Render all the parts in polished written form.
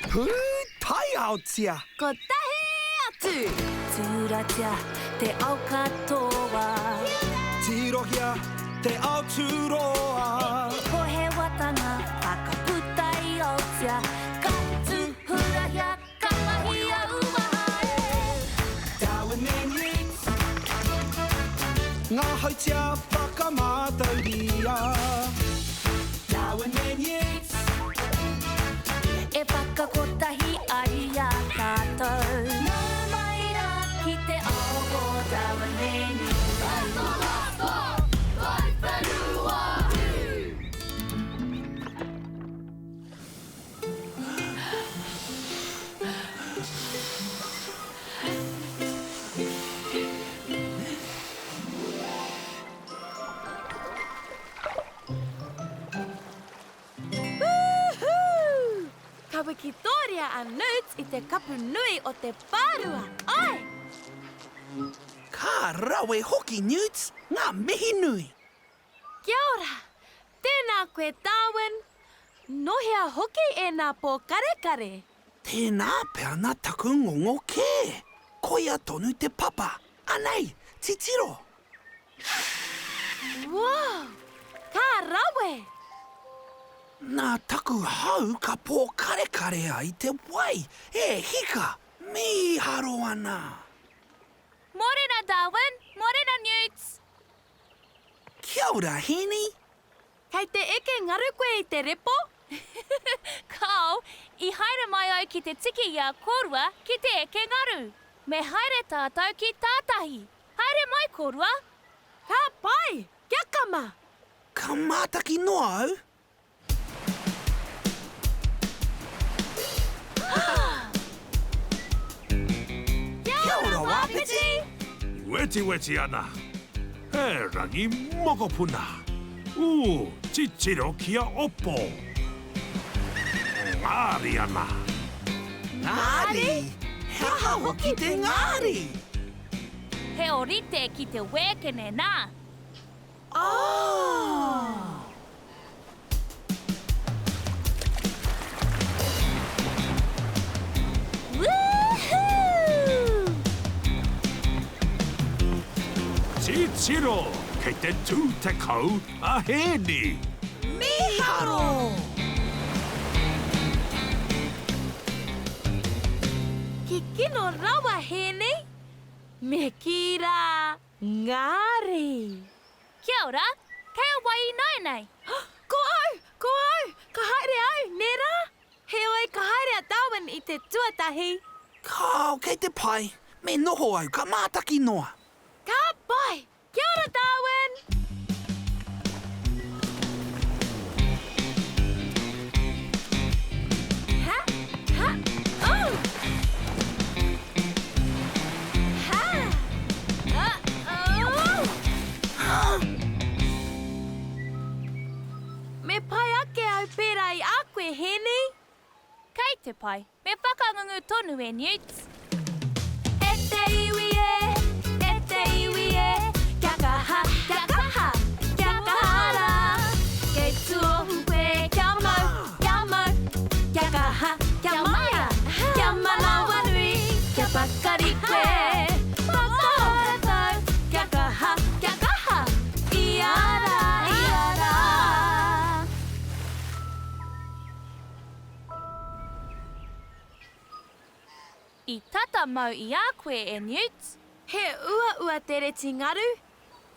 Pūtaiaotia! Kotahi atu! Tūratia te ao katoa. Tirohia te ao tūroa. Ko he watanga whakaputa i Aotea. Ka tūhurahia, ka mahia uaha e. Darwin and Yeats. Ngā hautia whakamātauria. Darwin and Yeats. E whakakotahi ai i a tātou. Nau mai rā ki te ao o Darwin and Yeats. Woohoo! Ka wikitōria a Newt i te kapu nui o te pārua, āe! Ka rawe hoki Newt, ngā mihi nui! Kia ora! Tēnā koe Darwin! Nō hea hoki ēnā pōkarekare? Tēnā pea nā taku ngongo kē! Koia tonu te papa! Anei, titiro! Wow! Ka rawe! Nā taku hau ka pōkarekare ai te wai, e hika! Mīharo ana! Mōrena Darwin! Mōrena Newts! Kia ora, Hēni! Kei te eke ngaru koe i te repo? Kāo, i haere mai au ki te tiki i a kōrua ki te eke ngaru. Me haere tātou ki tātahi. Haere mai kōrua! Ka pai! Kia kama! Ka mātaki noa au. Kia ora, Wāpiti! Wetiweti ana. He rangi mokopuna. Ū, titiro ki a Opo. Ngāri ana. Ngāri? He aha hoki te ngāri? He orite ki te wēkene nā. Oh! Woohoo! Titiro, kei te tū te kau a Hēni! Mīharo! Kikino rawa, Hēni! Me kī rā, ngāri! Kia ora, kei a wai ināianei? Ko au! Ko au! Ka haere au, nē rā? Heoi, ka haere a Darwin i te tuatahi. Kāo, kei te pai. Me noho au, ka mātaki noa. Ka pai! Kia ora, Darwin! Ha! Ha! Oh! Ha! Uh-oh! Me pai ake au pērā i a koe, Hēni? Kei te pai. Me whakangungu tonu e Newt. E te iwi e, e te iwi e, kia kaha, kia kaha, kia kaha rā. Kei tuohu koe kia mau, kia mau, kia kaha, kia maia, kia manawanui, kia pakari koe. Whakahoratau, kia kaha, kia kaha, ia rā, ia rā. I tata mau i a koe e Newt. He uaua te reti ngaru,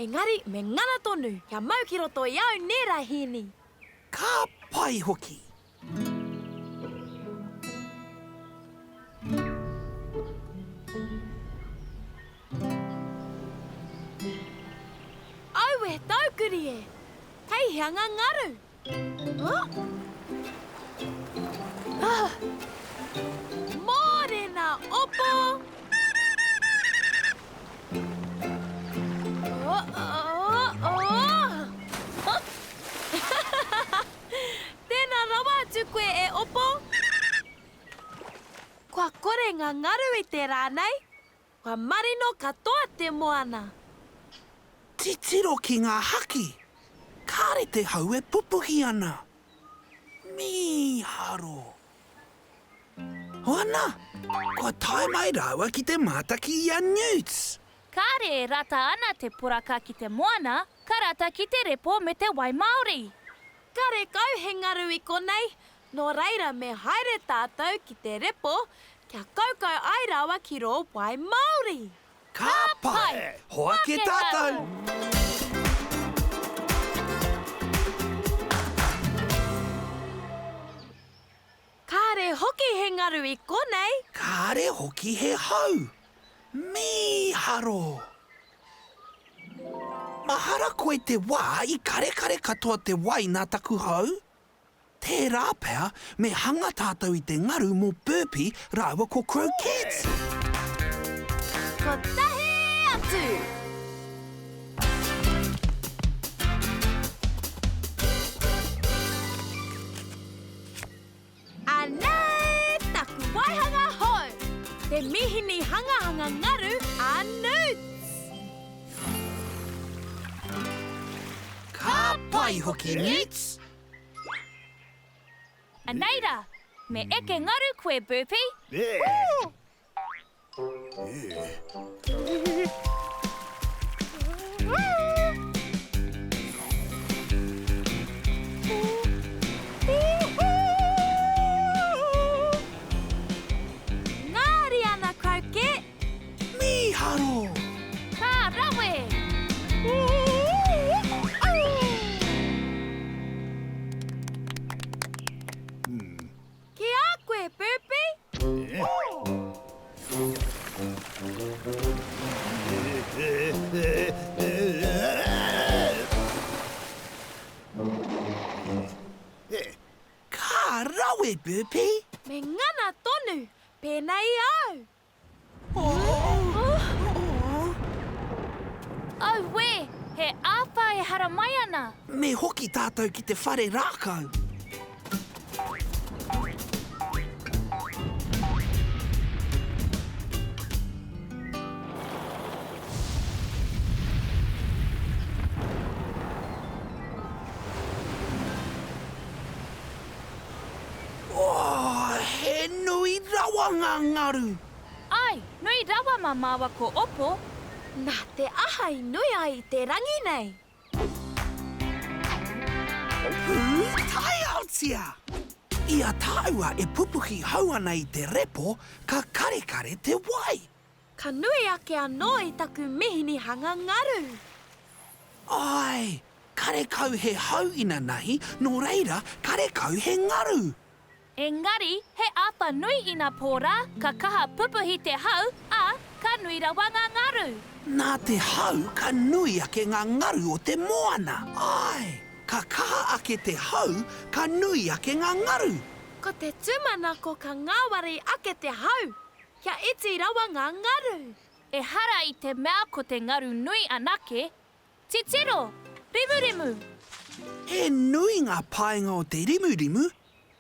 engari me ngana tonu kia mau ki roto i au nē rā Hēni. Ka pai hoki! Aue, taukuri e! Kei hea ngā ngaru? Oh! Ah! Mōrena opo! Oh, oh, oh! Tēnā rawa atu koe e Opo! Kua kore ngā ngaru i te rā nei, kua marino katoa te moana. Titiro ki ngā haki! Kāre te hau e pupuhi ana. Mīharo! Ana! Kua tae mai rāua ki te mātaki i a Newts! Kāre e rata ana te poraka ki te moana, ka rata ki te repo me te wai māori. Karekau he ngaru i konei, nō reira me haere tātou ki te repo kia kaukau ai rāua ki rō wai māori. Ka pai! Hoake tātou! Kāre hoki he ngaru i konei! Kāre hoki he hau! Mīharo! Mahara koe te wā i karekare katoa te wai nā taku hau? Tērā pea me hanga tātou i te ngaru mō Burpee rāua ko Croquette! Kotahi atu! Anei taku waihanga hou! Te mihini hangahanga ngaru a Newts! Ka pai hoki, Newts! Anei rā! Me eke ngaru koe, Burpee! Ngāri ana Croquette! Mīharo! Ka rawe! Ki a koe, Burpee! Ka rawe, Burpee! Me ngana tonu, pēnei i au! Auē, he āwhā e haramai ana! Me hoki tātou ki te whare rākau. Oh, he nui rawa ngā ngaru! Āe, nui rawa mā māua ko Opo. Nā te aha i nui ai i te rangi nei? Pūtaiaotia! I a tāua e pupuhi hau ana i te repo, ka karekare te wai. Ka nui ake anō i taku mihini hanga ngaru. Āe, karekau he hau inanahi, nō reira, karekau he ngaru. Engari, he āwha nui ina pō rā, ka kaha pupuhi te hau, ā, ka nui rawa ngā ngaru. Nā te hau ka nui ake ngā ngaru o te moana. Āe, ka kaha ake te hau, ka nui ake ngā ngaru. Ko te tūmanako ka ngāwari ake te hau, kia iti rawa ngā ngaru. Ehara i te mea ko te ngaru nui anake, Titiro! Rimurimu! He nui ngā painga o te rimurimu,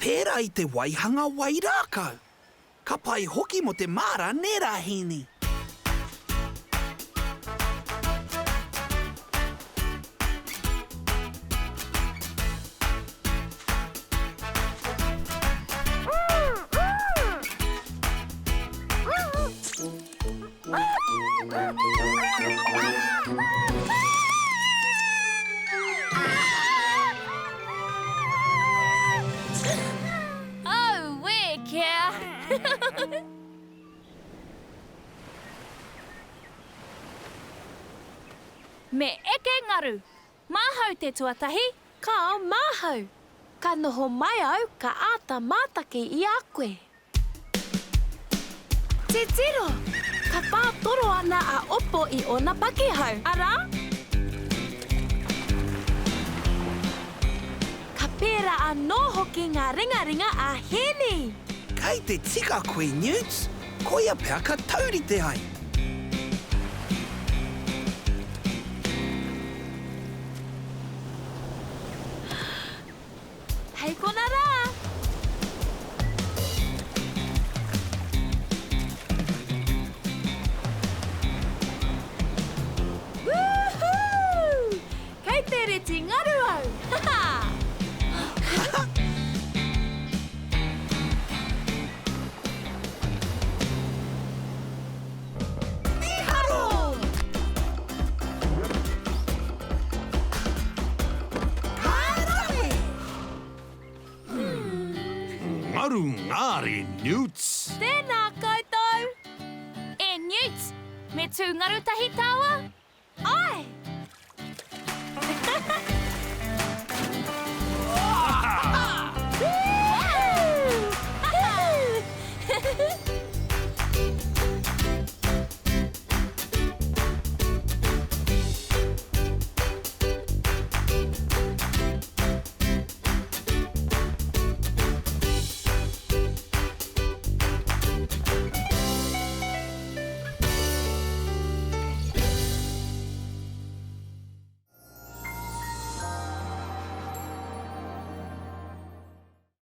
pērā i te waihanga wairākau. Ka pai hoki mō te māra nē Rāhini? Auē, Kea! Me eke ngaru! Māhau te tuatahi! Kāo māhau! Ka noho mai au ka āta mātaki i a koe. Titiro! Ka whātoro ana a Opo i ōna pakihau, arā! Ka pērā anō hoki ngā ringaringa a Hēni! Kei te tika koe, Newt. Koia pea ka taurite ai. Hei kona rā! Woohoo! Kei te reti ngaru au! Haha! ngaru ngāri, Newts! Tēnā koutou! E Newt, me tū ngaru tahi tāua?